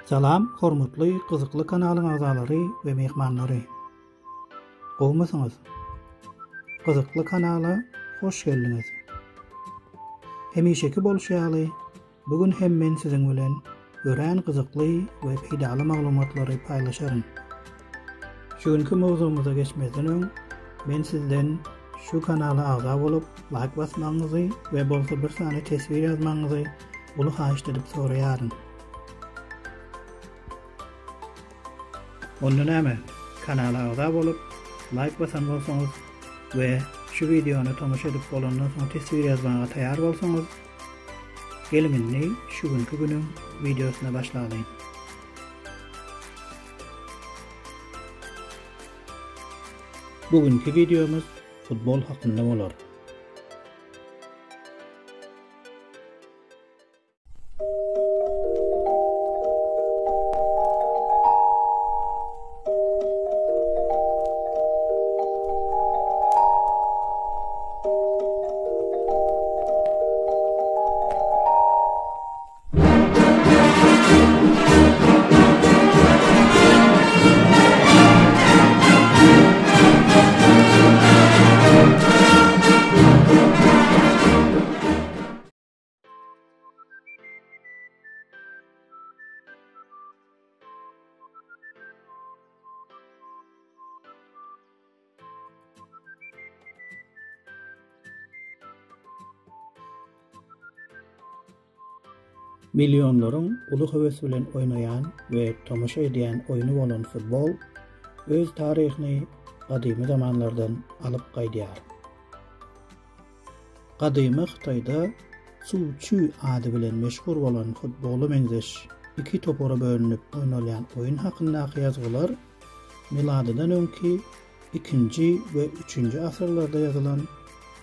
Salam hormatly gyzykly kanalyň agzalary we myhmanlary. Gowmysyňyz? Gyzykly kanala hoş geldiňiz. Hemişeki bolşy ýaly Bu gün hem men siziň bilen örän gyzykly we peýdaly maglumatlary paýlaşaryn. Şu günki mowzugymyza geçmezden öň, men sizden şu kanala agza bolup, laýk basmagyňyzy we bolsa bir sany teswir ýazmagyňyzy uly haýyşt edip soraýaryn. Onda näme, kanala agza bolup, laýk basan bolsaňyz we şu wideony tomaşa edip bolandan soň teswir ýazmaga taýar bolsaňyz, Geliň indi şu günki günüň wideosyna başlalyň. Bu günki wideomyz futbol hakynda bolar. Millionlaryň uly höwes bilen oýnaýan we tomaşa edýän oýny bolan futbol öz taryhyny gadymy zamanlardan alyp gaýdýar. Gadymy Hytaýda Su Çü ady bilen meşhur bolan futbola meňzeş iki topara bölünip oýnalýan oýun hakyndaky ýazgylar miladydan öňki ikinji we üçünji asyrlarda ýazylan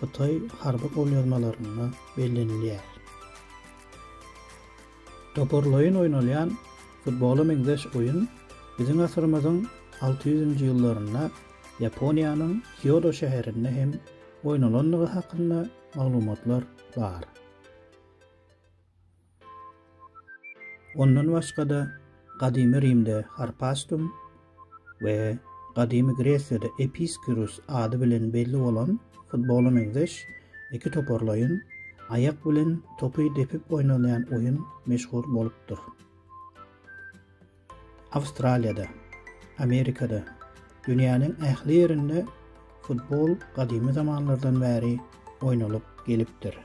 hytaý harby golýazmalarynda bellenilýär. Toparlaýyn oýnalýan futbola meňzeş oýun biziň asyrymyzyň 600-nji ýyllarynda Ýaponiýanyň Kýoto şäherinde hem oýnalandygy hakynda maglumatlar bar. Ondan başga-da gadymy Rimde harpastum we gadymy Gresiýada episkirus ady bilen belli bolan futbola meňzeş iki toparlaýyn aýak bilen topy depip oýnalýan oýun meşhur bolupdyr. Awstraliýada, Amerikada, dünýäniň ähli ýerinde futbol gadymy zamanlardan bäri oýnalyp gelipdir.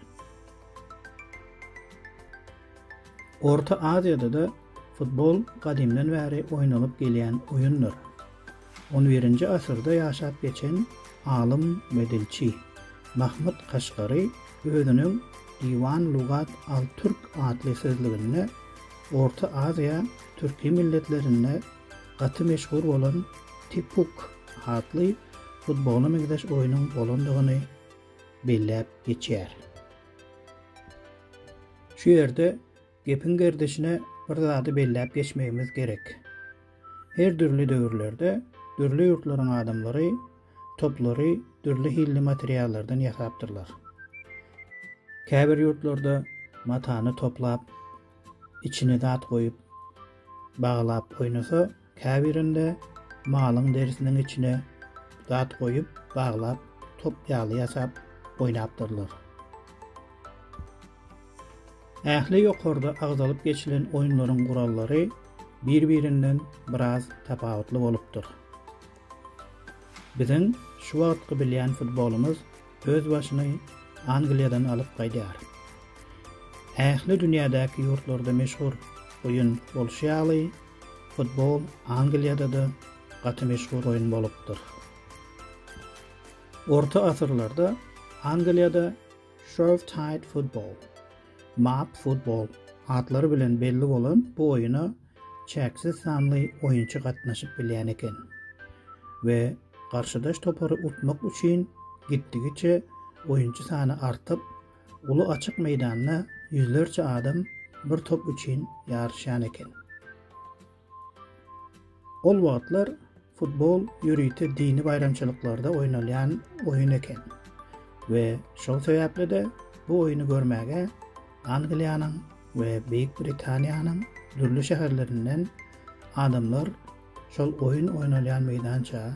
Orta Aziýada-da futbol gadymdan bäri oýnalyp gelýän oýundyr. On birinji asyrda ýaşap geçen alym we dilçi Mahmyt Kaşgary özüniň Diwan Lugat al-Türk atly sözlüginde Orta Aziýa türki milletlerinde gaty meşhur bolan Tipuk atly futbola meňzeş oýnuň bolandygyny belläp geçýär. Şu ýerde gepiň gerdişine bir zady belläp geçmegimiz gerek. Her dürli döwürlerde dürli ýurtlaryň adamlary toplary dürli hilli materiallardan ýasapdyrlar. Käbir ýurtlarda matany toplap, içine zat goýup, baglap oýnasa, käbirinde malyň derisiniň içine zat goýup, baglap, top ýaly ýasap oýnapdyrlar. Ähli ýokarda agzalyp geçilen oýunlaryň gurallary bir-birinden biraz tapawutly bolupdyr. Biziň şu wagtky bilýän futbolymyz öz başyny Angliýadan alyp gaýdýar. Ähli dünýädäki ýurtlarda meşhur oýun bolşy ýaly, futbol Angliýada-da gaty meşhur oýun bolupdyr. Orta asyrlarda Angliýada Shrovetide football, Mob football atlary bilen belli bolan bu oýuna çäksiz sanly oýunçy gatnaşyp bilýän eken we garşydaş topary utmak üçin gitdigiçe oýunçy sany artyp, uly açyk meýdanda ýüzlerçe adam bir top üçin ýaryşýan eken. Ol wagtlar futbol ýörite dini baýramçylyklarda oýnalýan oýun eken we şol sebäpli-de bu oýny görmäge Angliýanyň. we Beýik Britaniýanyň dürli şäherlerinden adamlar şol oýun oýnalýan meýdança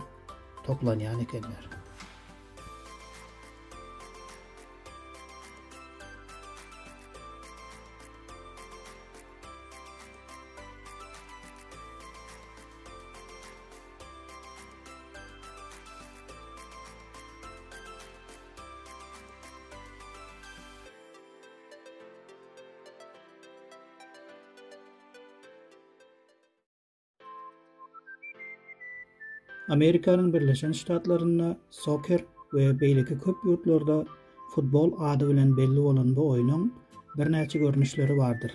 toplanýan ekenler. Amerikanyň Birleşen Ştatlarynda soker we beýleki köp ýurtlarda futbol ady bilen belli bolan bu oýnuň birnäçe görnüşleri bardyr.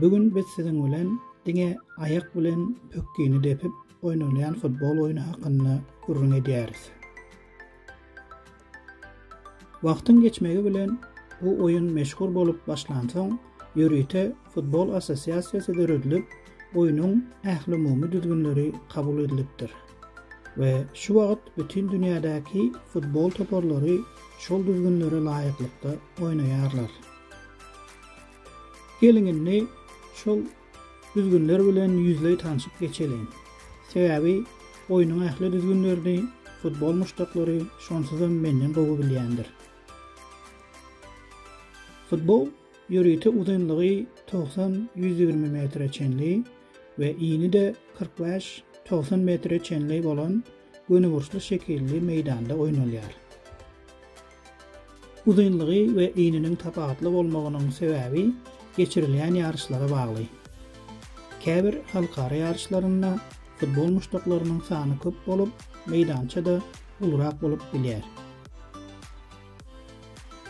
Bu gün biz siziň bilen diňe aýak bilen pökgini depip oýnalýan futbol oýny hakynda gürrüň edýäris. Wagtyň geçmegi bilen bu oýun meşhur bolup başlansoň, ýörite futbol assosiasiýasy döredilip, oýnuň ählumumy düzgünleri kabul edilipdir we şu wagt bütin dünýädäki futbol toparlary şol düzgünlere laýyklykda oýnaýarlar. Geliň indi şol düzgünler bilen ýüzleý tanşyp geçeliň. Sebäbi oýnuň ähli düzgünlerini futbol muşdaklary şonsuzam menden gowy bilýändir. Futbol ýörite uzynlygy 90, 120 metre çenli we ini-de 45, 90 metre çenli bolan gönüburçly şekilli meýdanda oýnalýar. Uzynlygy we ininiň tapawutly bolmagynyň sebäbi geçirilýän ýaryşlara bagly. Käbir halkara ýaryşlarynda futbol muşdaklarynyň sany köp bolup, meýdança-da ulurak bolup bilýär.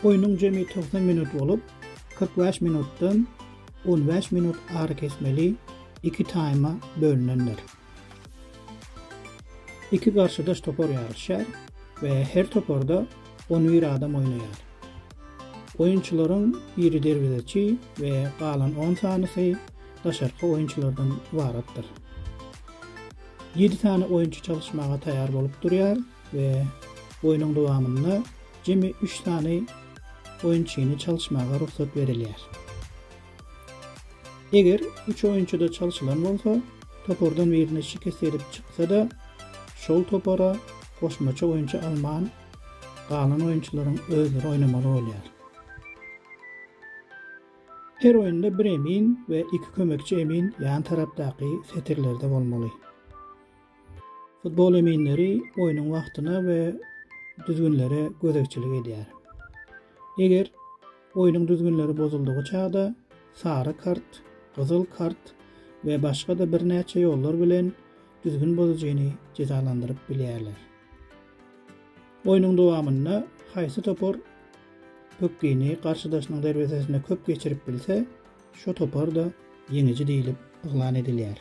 Oýnuň jemi 90 minut bolup, 45 minutdan 15 minut arakesmeli iki taýma bölünendir. Iki garşydaş topar ýaryşýar we her toparda on bir adam oýnaýar. Oýunçylaryň biri derwezeçi we galan on sanysy daşarky oýunçylardan ybaratdyr. Ýedi sany oýunçy çalyşmaga taýýar bolup durýar we oýnuň dowamynda jemi üç sany oýunçyny çalyşmaga rugsat berilýär. Eger üç oýunçyda çalşylan bolsa, topardan birine şikes gelip çyksa-da, şol topara goşmaça oýunçy alman, galan oýunçylaryň özleri oýnamaly bolýar. Her oýunda bir emin we iki kömekçi emin ýan tarapdaky setirlerde bolmaly. Futbol eminleri oýnuň wagtyna we düzgünlere gözegçilik edýär. Eger oýnuň düzgünleri bozuldygy çagda sary kart, gyzyl kart we başga-da birnäçe ýollar bilen düzgün bozujyny jezalandyryp bilýärler. Oýnuň dowamynda haýsy topar pökgini garşydaşynyň derwezesine köp geçirip bilse, şo topar-da ýeňiji diýlip yglan edilýär.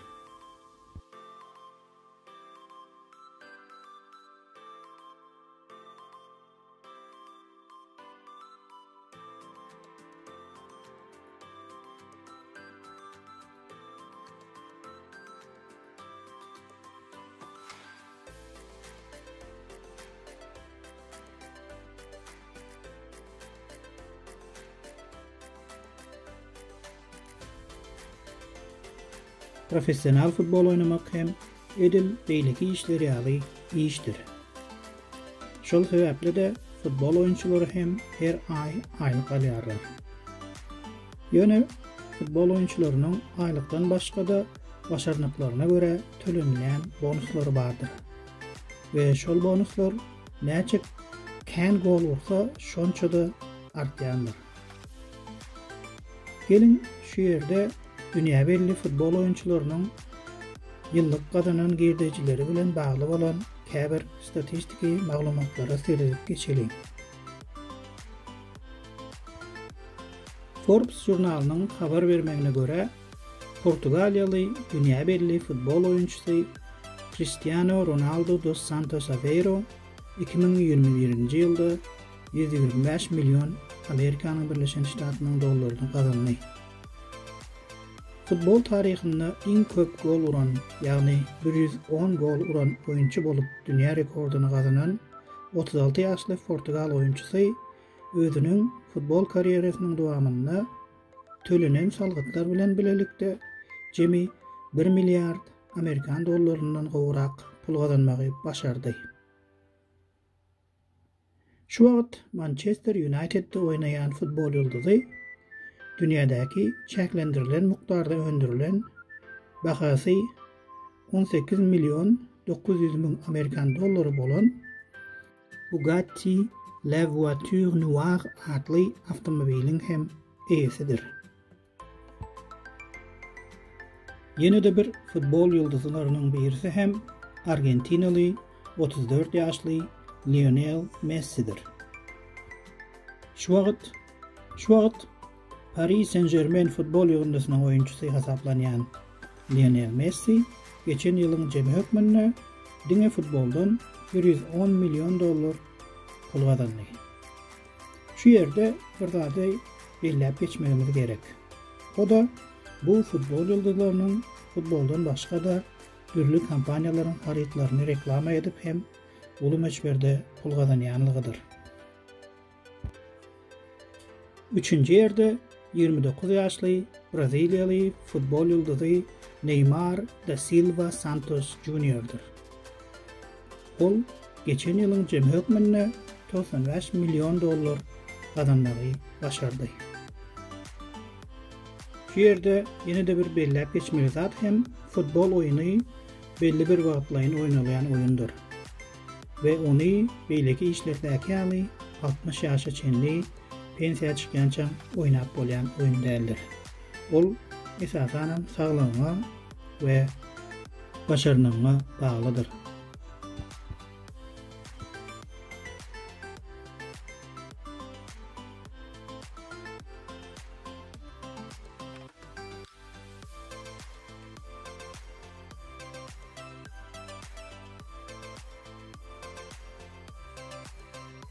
Professional futbol oýnamak hem edil beýleki işler ýaly işdir. Şol sebäpli-de futbol oýunçylary hem her aý aýlyk alýarlar. Ýöne futbol oýunçylarynyň aýlykdan başga-da başarnyklaryna görä tölenilýän bonuslary bardyr. We şol bonuslar näçe kän gol ursa şonça-da artýandyr. Geliň, şu ýerde dünýä belli futbol oýunçylarynyň ýyllyk gazanan girdejileri bilen bagly bolan käbir statistiki maglumatlara seredip geçeliň. Forbes žurnalynyň habar bermegine görä, portugaliýaly dünýä belli futbol oýunçysy Kristiano Ronaldo dos Santos Aveiro 2021-nji ýylda 125 million Amerikanyň Birleşen Ştatynyň dollaryny gazandy. Futbol taryhynda iň köp gol uran, ýagny 110 gol uran oýunçy bolup dünýä rekordyny gazanan 36 ýaşly portugal oýunçysy özüniň futbol karýerasynyň dowamynda. tölenen salgytlar bilen bilelikde jemi bir milliard amerikan dollaryndan gowrak pul gazanmagy başardy. Şu wagt Mançester Ýunaýtedde oýnaýan futbol ýyldyzy dünýädäki çäklendirilen mukdarda öndürilen, bahasy 18 million 900 müň amerikan dollary bolan Bugatti La Voiture Noire atly awtomobiliň hem eýesidir. Ýene-de bir futbol ýyldyzlarynyň birisi hem argentinaly 34 ýaşly Lionel Messidir. Şu wagt şu wagt Pari Sen-Žermen futbol ýygyndysynyň oýunçysy hasaplanýan Lionel Messi geçen ýylyň jemi hökmünde diňe futboldan 110 million dollar pul gazandy. Şu ýerde bir zady belläp geçmegimiz gerek. O-da bu futbol ýyldyzlarynyň futboldan başga-da dürli kompaniýalaryň harytlaryny reklama edip hem uly möçberde pul gazanýanlygydyr. Üçünji ýerde 29 ýaşly braziliýaly futbol ýyldyzy Neýmar da Silwa Santos Juniordyr. Ol geçen ýylyň jemi hökmünde 95 million dollar gazanmagy başardy. Şu ýerde ýene-de bir belläp geçmeli zat hem futbol oýny belli bir wagtlaýyn oýnalýan oýundyr we ony beýleki işlerdäki ýaly 60 ýaşa çenli pensiýa çykýança oýnap bolýan oýun däldir. Ol esasanam saglygyňa we başarnygyňa baglydyr.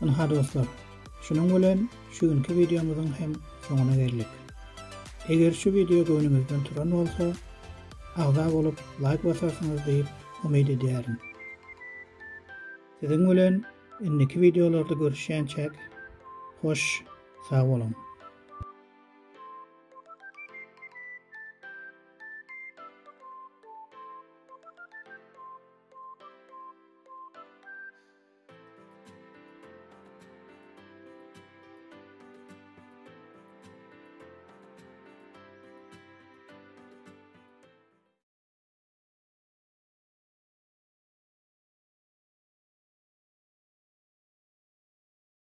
Ynha dostlar, şunuň bilen şu günki wideomyzyň hem soňuna geldik. Eger şu wideo göwnüňizden turan bolsa, agza bolup laýk basarsyňyz diýip umyt edýärin. Siziň bilen indiki wideolarda görüşýänçäk, hoş sag boluň!